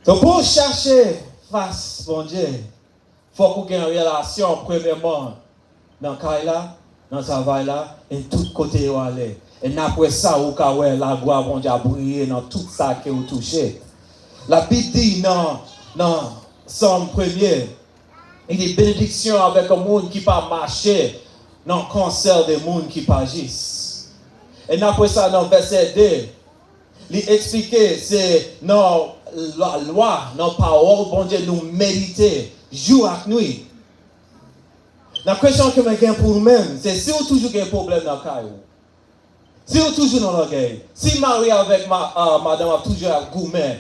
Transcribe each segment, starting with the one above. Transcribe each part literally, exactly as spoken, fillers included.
Donk, pou w chache fas Bondye, fòk ou gen relasyon, premyèman, nan kay la, nan travay la, e tout kote yo ale. E apre sa, ou ka wè laglwa Bondye ap briye nan tout sa ke ou touche. Labib di nan, nan Sòm premye, li di, benediksyon avèk yon moun ki pa mache nan konsèy de moun ki pa jis. E apre sa, nan vèsè de, li eksplike se nan la lwa, nan pawòl Bondye nou medite jou ak nwi. Nan kesyon ke mwen gen pou ou menm, se si ou toujou gen pwoblèm nan kay ou, si ou toujou nan lògèy, si mari avèk ma, a, madanm ap toujou ap goumen,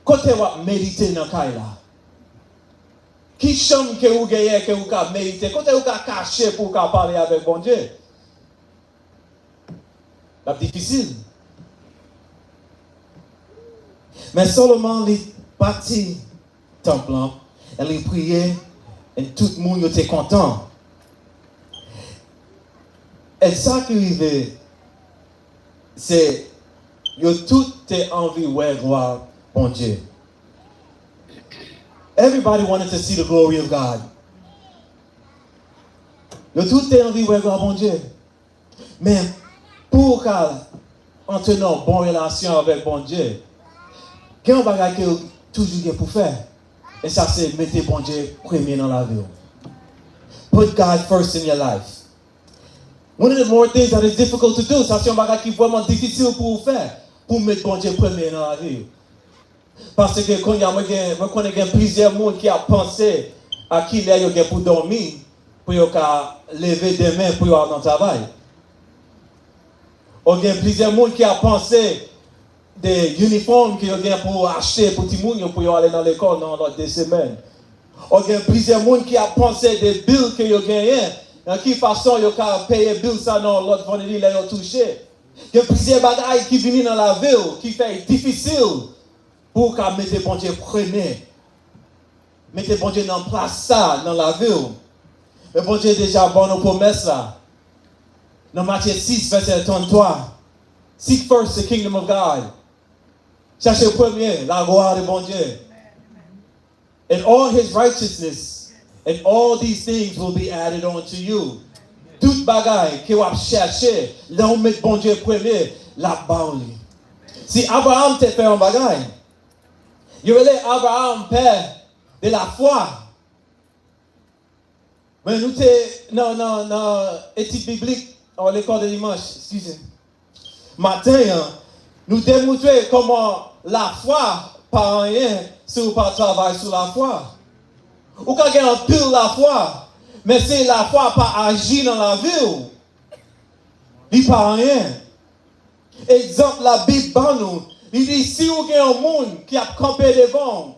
kote w ap medite nan kay la? Ki chanm ke ou genyen ke ou ka medite? Kote ou ka kache pou ou ka pale avèk Bondye? L ap difisil. Men Solomon, li bati tanp lan, e li priye, e tout moun yo te kontan. E sa ki rive, se yo tout te anvi wè glwa Bondye. Everybody wanted to see the glory of God. Yo tout te anvi wè glwa Bondye. Men, pou w ka antre nan bon relasyon avèk Bondye, gen yon bagay ke w toujou gen pou fè. E sa se mete Bondye premye nan lavi w. Put God first in your life. One of the more things that is difficult to do, sa se yon bagay ki vrèman difisil pou w fè, pou w met Bondye premye nan lavi w. Paske kounye a, mwen gen, mwen konnen gen plizyè moun ki ap panse a kilè yo gen pou dòmi, pou yo ka leve demen, pou yo al nan travay. Ou gen plizyè moun ki ap panse de inifòm ke yo gen pou achte pou timoun yo, pou yo ale nan lekòl nan lòt de semèn. Ou gen plizyè moun ki ap panse de bil ke yo genyen, nan ki fason yo ka peye bil sa nan lòt vandredi lè yo touche. Gen plizyè bagay ki vini nan lavi w ki fè l difisil pou w ka mete Bondye premye. Mete Bondye nan plas sa nan lavi w. Men Bondye deja ban nou pwomès la. Nan Matye sis, vèsè tranntwa, "Seek first the kingdom of God." Chache premye laglwa de Bondye. "And all his righteousness, and all these things will be added unto you." Tout bagay ke w ap chèche, lè w met Bondye premye, l ap ba w li. Si Abraham te fè yon bagay, yo rele Abraham pè de la fwa. Men nou te nan, nan, nan etid biblik, an, lekòl de dimanch, eskize. Maten an, nou demontre kòman lafwa pa anyen si w pa travay sou lafwa. Ou ka gen anpil lafwa, men si lafwa pa aji nan lavi w, li pa anyen. Egzanp Labib ban nou, li di, si w gen yon moun ki ap kanpe devan w,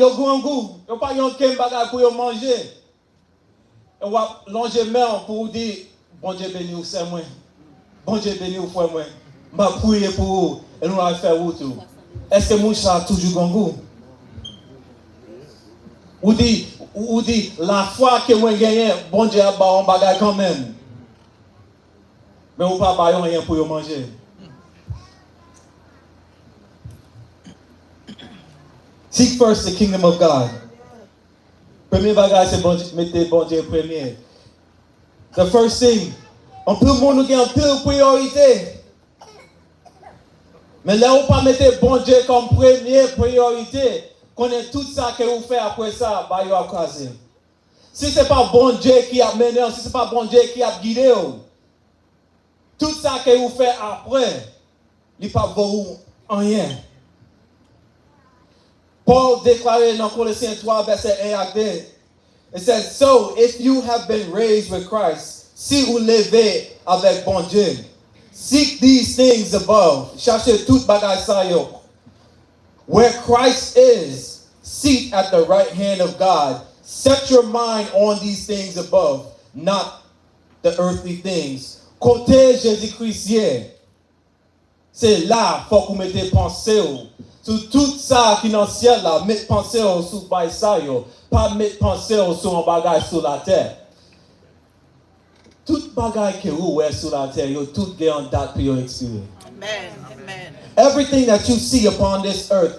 yo grangou, yo pa gen okenn bagay pou yo manje. E w ap lonje men w pou w di, "Bondye beni w, sè mwen. Bondye beni w, frè mwen. M ap priye pou ou, e nou al fè wout ou." Èske moun sa a toujou grangou? Ou di, ou, ou di, "Lafwa ke mwen genyen, Bondye ap ba w yon bagay kanmenm." Men ou pa ba yo anyen pou yo manje. Seek first the kingdom of God. Premye bagay se Bondye, mete Bondye premye. The first thing, anpil moun nou gen anpil priyorite. Men lè ou pa mete Bondye kòm premye priyorite, konnen tout sa ke ou fè apre sa, ba yo ap kraze. Si se pa Bondye ki ap mennen w, si se pa Bondye ki ap gide w, tout sa ke ou fè apre, li p ap vo ou anyen. Pòl deklare nan Kolosyen twa, vèsè en ak de, it says, "So, if you have been raised with Christ," si ou leve avèk Bondye, "seek these things above," chache tout bagay sa yo, "where Christ is, seated at the right hand of God, set your mind on these things above, not the earthly things." Kote Jezi Kris ye, se la fòk ou mete panse w sou tout sa ki nan syèl la. Met panse w sou bay sa yo. Pa met panse w sou yon bagay sou latè. Tout bagay ke ou wè sou latè, yo tout gen yon dat pou yo ekspire. Amen. Amen. Everything that you see upon this earth,